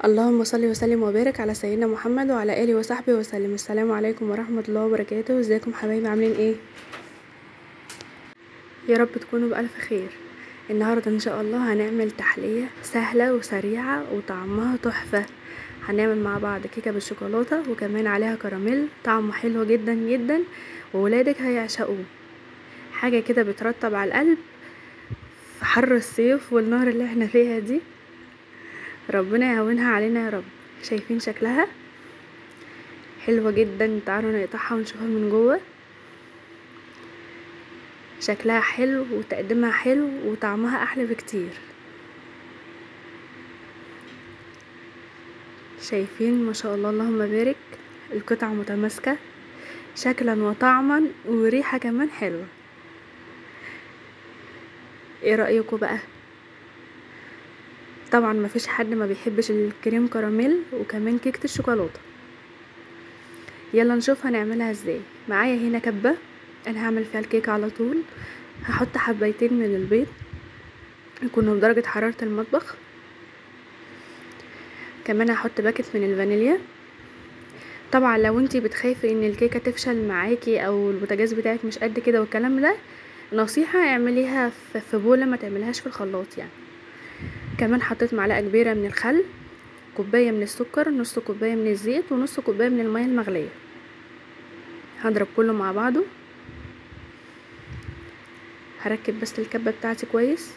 اللهم صل وسلم وبارك على سيدنا محمد وعلى اله وصحبه وسلم. السلام عليكم ورحمة الله وبركاته. ازيكم حبايبي، عاملين ايه؟ يا رب تكونوا بالف خير. النهارده ان شاء الله هنعمل تحلية سهلة وسريعة وطعمها تحفة. هنعمل مع بعض كيكة بالشوكولاته وكمان عليها كراميل، طعمه حلو جدا جدا وولادك هيعشقوه. حاجة كده بترطب على القلب في حر الصيف والنار اللي احنا فيها دي، ربنا يهونها علينا يا رب. شايفين شكلها حلوة جدا، تعالوا نقطعها ونشوفها من جوه. شكلها حلو وتقديمها حلو وطعمها احلى بكتير. شايفين ما شاء الله اللهم بارك، القطعة متماسكة شكلا وطعما وريحة كمان حلوة. ايه رأيكم بقى؟ طبعا مفيش حد ما بيحبش الكريم كراميل وكمان كيكة الشوكولاتة. يلا نشوف هنعملها ازاي. معايا هنا كبة انا هعمل فيها الكيكة على طول. هحط حبايتين من البيض يكونوا بدرجة حرارة المطبخ، كمان هحط باكت من الفانيليا. طبعا لو انتي بتخافي ان الكيكة تفشل معاكي او البوتاجاز بتاعك مش قد كده والكلام ده، نصيحة اعمليها في بولة، ما تعملهاش في الخلاط يعني. كمان حطيت معلقة كبيرة من الخل، كوباية من السكر، نص كوباية من الزيت، ونص كوباية من المية المغلية. هضرب كله مع بعضه. هركب بس الكبة بتاعتي كويس.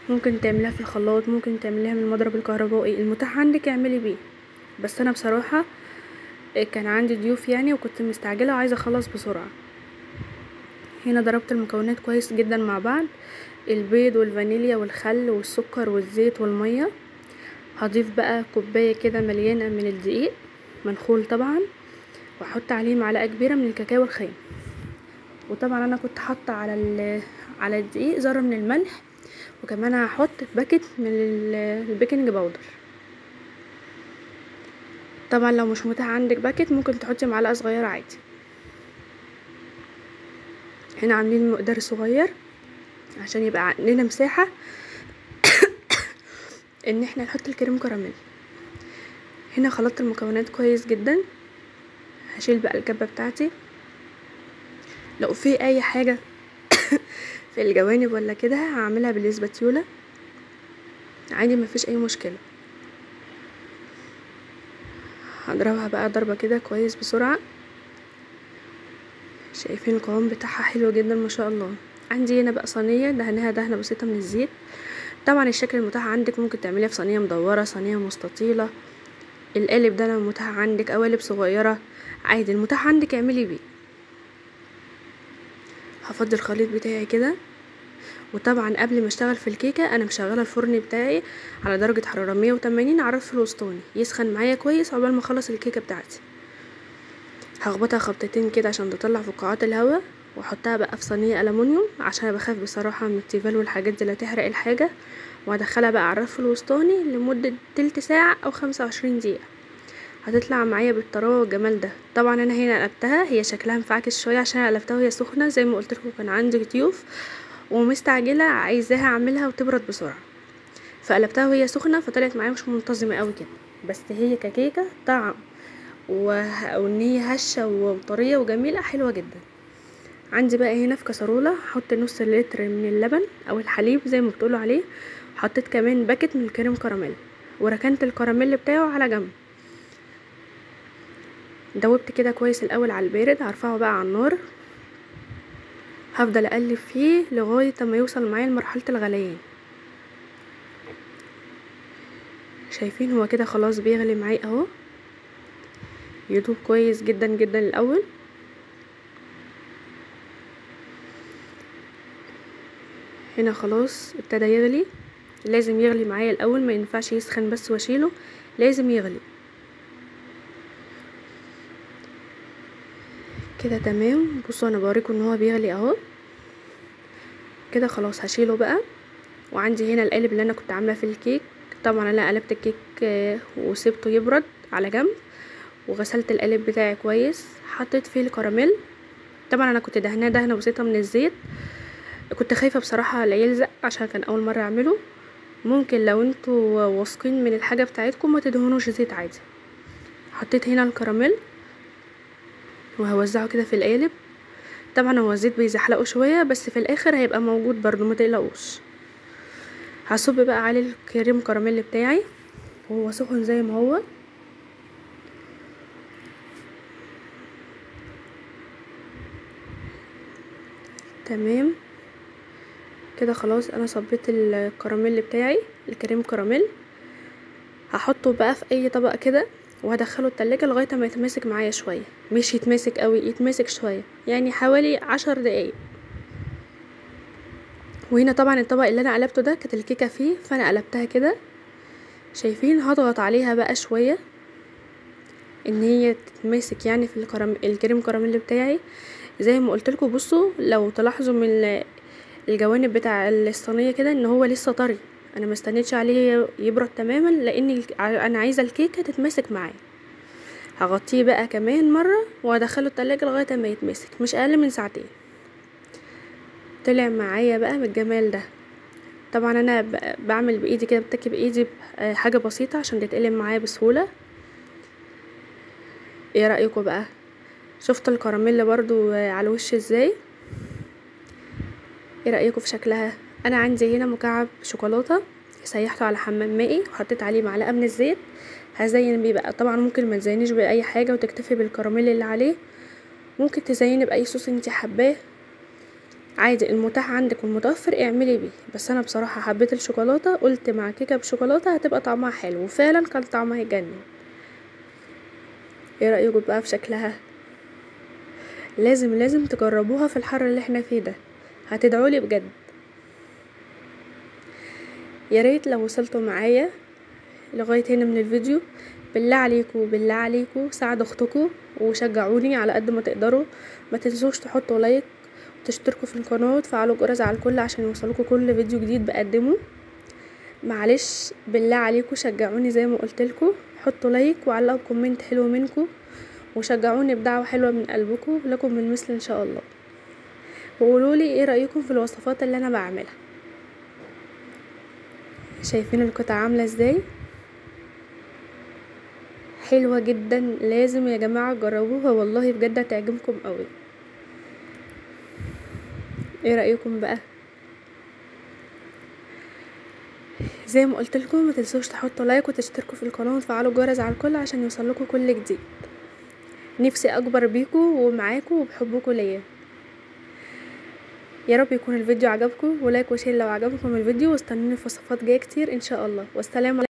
ممكن تعمليها في الخلاط، ممكن تعمليها من المضرب الكهربائي، المتاح عندك اعملي بيه. بس انا بصراحة كان عندي ضيوف يعني وكنت مستعجلة وعايزة اخلص بسرعة. هنا ضربت المكونات كويس جدا مع بعض، البيض والفانيليا والخل والسكر والزيت والمية. هضيف بقى كوباية كده مليانة من الدقيق منخول طبعا، واحط عليه معلقة كبيرة من الكاكاو الخام. وطبعا انا كنت حاطة على الدقيق ذرة من الملح، وكمان هحط باكت من ال baking powder. طبعا لو مش متاح عندك باكت ممكن تحطي معلقة صغيرة عادي. هنا عاملين مقدار صغير عشان يبقى عندنا مساحة ان احنا نحط الكريم كراميل. هنا خلطت المكونات كويس جدا. هشيل بقى الكبة بتاعتي. لو في اي حاجة في الجوانب ولا كده هعملها بالاسباتيولا عادي، مفيش اي مشكلة. هضربها بقى ضربة كده كويس بسرعة. شايفين القوام بتاعها حلو جدا ما شاء الله. عندي هنا بقى صينية دهنها دهنه بسيطة من الزيت. طبعا الشكل المتاح عندك ممكن تعمليها في صينية مدورة، صينية مستطيله، القالب ده لو متاح عندك، قوالب صغيرة عادي، المتاح عندك اعملي بيه. هفضي الخليط بتاعي كده. وطبعا قبل ما اشتغل في الكيكه انا مشغله الفرن بتاعي على درجه حرارة 180 على الرف الوسطاني، يسخن معايا كويس عقبال ما اخلص الكيكه بتاعتي. هخبطها خبطتين كده عشان تطلع فقاعات الهواء، واحطها بقى في صينية الومنيوم عشان انا بخاف بصراحة من التيفال والحاجات دي لا تحرق الحاجة. وهدخلها بقى على الرف الوسطاني لمدة تلت ساعة او 25 دقيقة. هتطلع معايا بالطراوه والجمال ده. طبعا انا هنا قلبتها، هي شكلها مفعكس شوية عشان قلبتها وهي سخنة، زي ما قلت لكم كان عندي ضيوف ومستعجله عايزاها اعملها وتبرد بسرعة، فقلبتها وهي سخنة فطلعت معايا مش منتظمة قوي كده. بس هي ككيكه طعم وان هي هشه وطريه وجميلة حلوة جدا. عندي بقى هنا في كسرولة هحط نص لتر من اللبن او الحليب زي ما بتقولوا عليه. حطيت كمان باكت من الكريم كراميل، وركنت الكراميل بتاعه على جنب. دوبت كده كويس الاول على البارد، هرفعه بقى على النار، هفضل اقلب فيه لغاية ما يوصل معايا لمرحلة الغليان. شايفين هو كده خلاص بيغلي معايا اهو، يدوب كويس جدا جدا الاول. هنا خلاص ابتدى يغلي، لازم يغلي معايا الاول، ما ينفعش يسخن بس واشيله، لازم يغلي كده. تمام، بصوا انا بوريكم ان هو بيغلي اهو كده. خلاص هشيله بقى. وعندي هنا القالب اللي انا كنت عامله في الكيك. طبعا انا قلبت الكيك وسبته يبرد على جنب، وغسلت القالب بتاعي كويس، حطيت فيه الكراميل. طبعا انا كنت دهناه دهنه بسيطة من الزيت، كنت خايفة بصراحة لا يلزق عشان كان اول مرة اعمله. ممكن لو انتوا واثقين من الحاجة بتاعتكم ما تدهنوش زيت عادي. حطيت هنا الكراميل وهوزعه كده في القالب. طبعا هو الزيت بيزحلقه شوية، بس في الاخر هيبقى موجود برضو، ما تقلقوش. هصب بقى عليه الكريم كراميل بتاعي وهو سخن زي ما هو. تمام كده خلاص، انا صبيت الكراميل بتاعي، الكريم كراميل. هحطه بقى في اي طبق كده وهدخله التلاجة لغاية ما يتماسك معايا شوية، مش يتماسك قوي، يتماسك شوية يعني حوالي 10 دقايق. وهنا طبعا الطبق اللي انا قلبته ده كانت الكيكه فيه، فانا قلبتها كده، شايفين؟ هضغط عليها بقى شوية ان هي تتماسك يعني في الكريم كراميل بتاعي. زي ما قلت لكم، بصوا لو تلاحظوا من الجوانب بتاع الصينية كده ان هو لسه طري، انا ما استنيتش عليه يبرد تماما لان انا عايزه الكيكه تتماسك معايا. هغطيه بقى كمان مرة وادخله التلاجة لغاية ما يتماسك، مش اقل من ساعتين. طلع معايا بقى بالجمال ده. طبعا انا بعمل بايدي كده، بتكي بايدي حاجة بسيطة عشان تتقلب معايا بسهولة. ايه رايكم بقى؟ شفت الكراميل برضو على الوش ازاي؟ ايه رايكم في شكلها؟ انا عندي هنا مكعب شوكولاتة سيحته على حمام مائي وحطيت عليه معلقه من الزيت، هزين بيه بقى. طبعا ممكن ما تزينيش باي حاجة وتكتفي بالكراميل اللي عليه، ممكن تزيني باي صوص انت حباه عادي، المتاح عندك والمتوفر اعملي بيه. بس انا بصراحة حبيت الشوكولاتة، قلت مع كيكة بشوكولاته هتبقى طعمها حلو، وفعلا كان طعمها يجنن. ايه رايكم بقى في شكلها؟ لازم لازم تجربوها في الحر اللي احنا فيه ده، هتدعولي بجد. يا ريت لو وصلتوا معايا لغاية هنا من الفيديو، بالله عليكم بالله عليكم ساعدوا اختكم وشجعوني على قد ما تقدروا. ما تنسوش تحطوا like وتشتركوا في القناة وتفعلوا الجرس على الكل عشان يوصلكوا كل فيديو جديد بقدمه. معلش بالله عليكم شجعوني زي ما قلتلكم، حطوا like وعلقوا comment حلو منكم وشجعوني بدعوة حلوة من قلبكم، لكم بالمثل ان شاء الله. وقولولي ايه رايكم في الوصفات اللي انا بعملها. شايفين القطعة عامله ازاي؟ حلوة جدا، لازم يا جماعة جربوها والله بجد هتعجبكم قوي. ايه رايكم بقى؟ زي ما قلت لكم ما تنسوش تحطوا like وتشتركوا في القناة وتفعلوا الجرس على الكل عشان يوصلكم كل جديد. نفسي اكبر بيكم ومعاكم وبحبكم ليا. يا رب يكون الفيديو عجبكم، و like و share لو عجبكم الفيديو، واستنوني في وصفات جاية كتير ان شاء الله. والسلام عليكم.